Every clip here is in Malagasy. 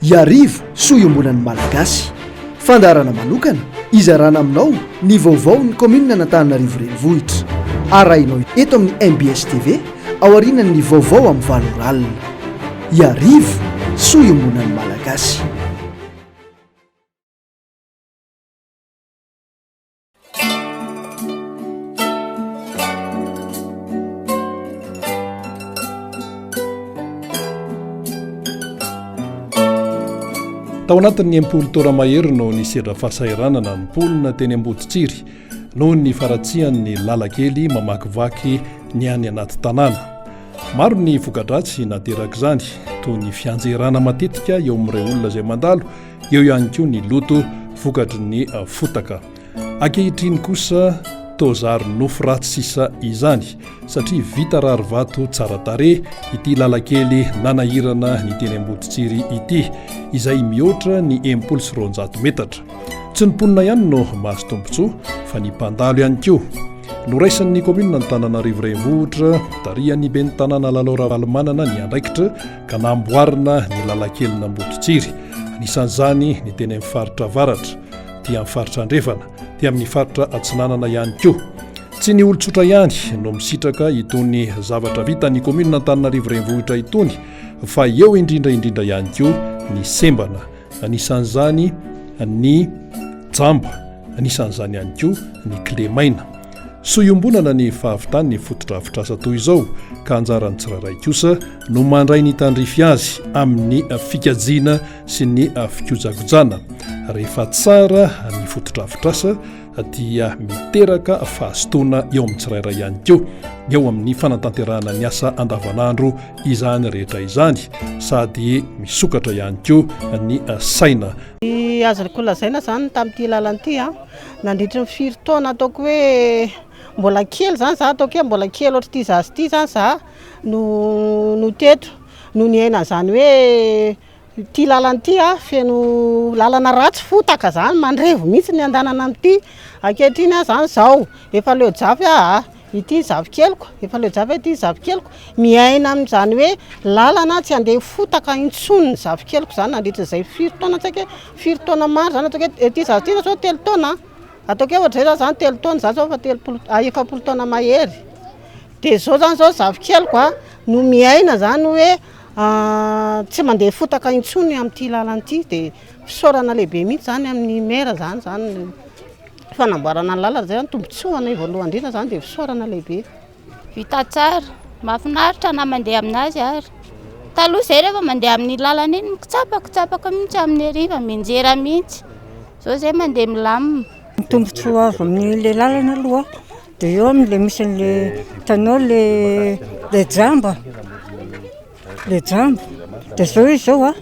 Iarivo, soa iombonan'ny Malagasy. Fandaharana manokana izarana aminao ny vaovaon'ny kaomininan'Antananarivo Renivohitra. Arahinao eto amin'ny mbs TV aorianan'ny vaovao amin'ny valo ora alina. Iarivo, soa iombonan'ny Malagasy. Tao anatin'ny enimpolo taona mahery no nisedra fahasahiranana ny mponina teny Amboditsiry noho ny faharatsian'ny lalan-kely mamakivaky ny any anaty tanàna. Maro ny voka-dratsy naterak'izany, toy ny fianjerana matetika eo amin'ireo olona izay mandalo, Eo ihany koa ny loto vokatry ny fotaka. Ankehitriny kosa toa zary nofy ratsy sisa izany satria vita rarivato tsara tarehy ity lalan-kely nanahirana ny teny Amboditsiry ity izay mihoatra ny 260 metatra. Tsy ny mponina ihany no mahazo tombontsoa fa ny mpandalo ihany koa. Noraisin'ny kaominina Antananarivo Renivohitra, tarihan'ny ben'ny tanàna Lalao Ravalomanana ny andraikitra ka namboarina ny lalankelin'Amboditsiry, anisan'izany ny teny amin'ny faritra avaratra, aty amin'ny faritra andrefana, aty amin'ny faritra atsinanana ihany koa. Tsy ny olon-tsotra ihany no misitraka itony zavatra vitan'ny kaominina Antananarivo Renivohitra itony fa eo indrindra indrindra ihany koa ny sembana, anisan'izany ny jamba, anisan'izany ihany koa ny kilemaina. Soa iombonana ny fahavitan'ny fotodrafitrasa toy izao ka anjaran'ny tsirairay kosa no mandray ny tandrify azy amin'ny fikajiana sy ny fikojakojana. Rehefa tsara ny fotodrafitrasa dia miteraka fahazotoana eo amin'ny tsirairay ihany koa eo amin'ny fanatanterahana ny asa andavanandro izany rehetra izany sady misokatra ihany koa ny saina. Ny azoko lazaina izany tamin'ity lalana ity an, nandritry ny firy taona ataoko hoe mbola kely izany za, ataoko hoe mbola kely ohatr'ity zaza ity izany za no no teto, no niaina an'izany hoe ity lalana ity an feno lalana ratsy fotaka izany, mandrevo mihitsy ny andehanana amin'ity, ankehitriny aho izany izao efa leo jafy aho a. Ity ny zafikeliko, efa leo jafy aho ity ny zafikeliko, miaina amin'izany hoe lalana tsy handeha fotaka intsony ny zafikeliko izany nandritra izay firy taona tsy haiko hoe firy taona maro izany ataoko hoe ity zaza ity zao telo taona an, ataoko hoe ohatr'izay za zany telo taona za zao efa 30 40 taona mahery, dia izao zany zao zafikeliko an no miaina izany hoe tsy mandeha fotaka intsony amin'ity lalana ity, dia fisaorana lehibe mihitsy izany amin'ny maire izany izany. Fanamboarana ny lalana zay zany tombotsoa anay voalohany indrindra zany dia fisaorana lehibe. Vita tsara, mahafinaritra na mandeha aminazy ary. Taloha zay rehefa mandeha amin'ny lalana iny mikitsapakitsapaka mihitsy amin'ny hariva, mianjera mihitsy. Zao zay mandeha milamina. Ny tombontsoa azo amin'ilay lalana aloha dia eo amin'ilay misy an'ilay hitanao ilay ilay jamba. Le jamba, de zao izy zao a,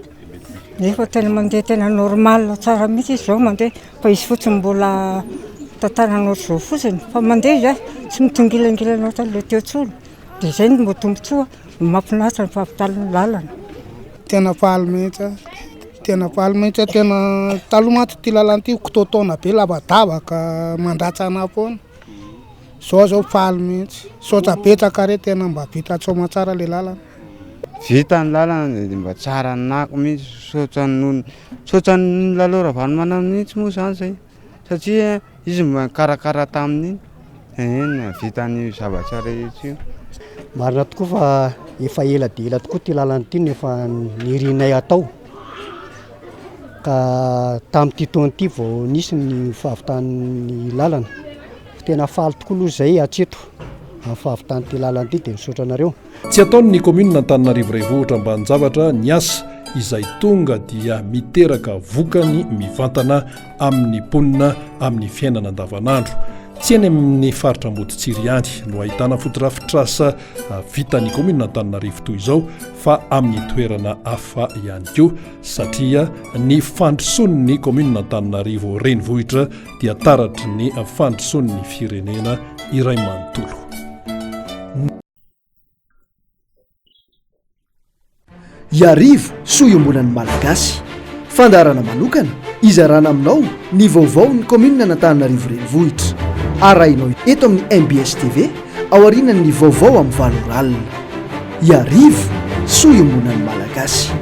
nefa tena mandeha tena normal tsara mihitsy izy zao mandeha fa izy fotsiny mbola tantanana ohatr'izao fotsiny fa mandeha izy a, tsy mitongilangilana ohatran'le teo intsony, de zay no mba tombontsoa mahafinaritra ny fahavitan'ny lalana. Tena faly mihitsy aho, tena faly mihitsy aho, tena taloha mantsy ity lalana ity kitoatoana be lavadavaka mandratsana foana. Zao zao faly mihitsy. Misaotra betsaka re tena mba vita soamatsara le lalana. Vita ny lalana dia mba tsara nako mihitsy misaotra noho misaotra an'i Lalao Ravalomanana mihitsy moa zany zay satria izy mba nikarakara tamin'iny eny nahavita an'io zavatra rehetra io. Marina tokoa fa efa ela dia ela tokoa ity lalana ity no efa nirinay hatao ka tamin'ity taona ity vao nisy ny fahavitan'ny lalana. Tena faly tokoa aloha izay hatreto amin'ny fahavitan'ity lalana ity dia misaotra anareo. Tsy ataon'ny kaominina Antananarivo Renivohitra ambanin-javatra ny asa izay tonga dia miteraka vokany mivantana amin'ny mponina amin'ny fiainana andavanandro. Tsy eny amin'ny faritra Amboditsiry ihany no ahitana fotodrafitrasa vitan'ny kaominina Antananarivo toy izao fa amin'ny toerana hafa ihany koa satria ny fandrosoan'ny kaominina Antananarivo Renivohitra dia taratry ny fandrosoan'ny firenena iray manontolo. Iarivo, soa iombonan'ny Malagasy. Fandaharana manokana izarana aminao ny vaovaon'ny kaomininan'Antananarivo Renivohitra. Arahinao eto amin'ny mbs TV aorianan'ny vaovao amin'ny valo ora alina. Iarivo, soa iombonan'ny Malagasy.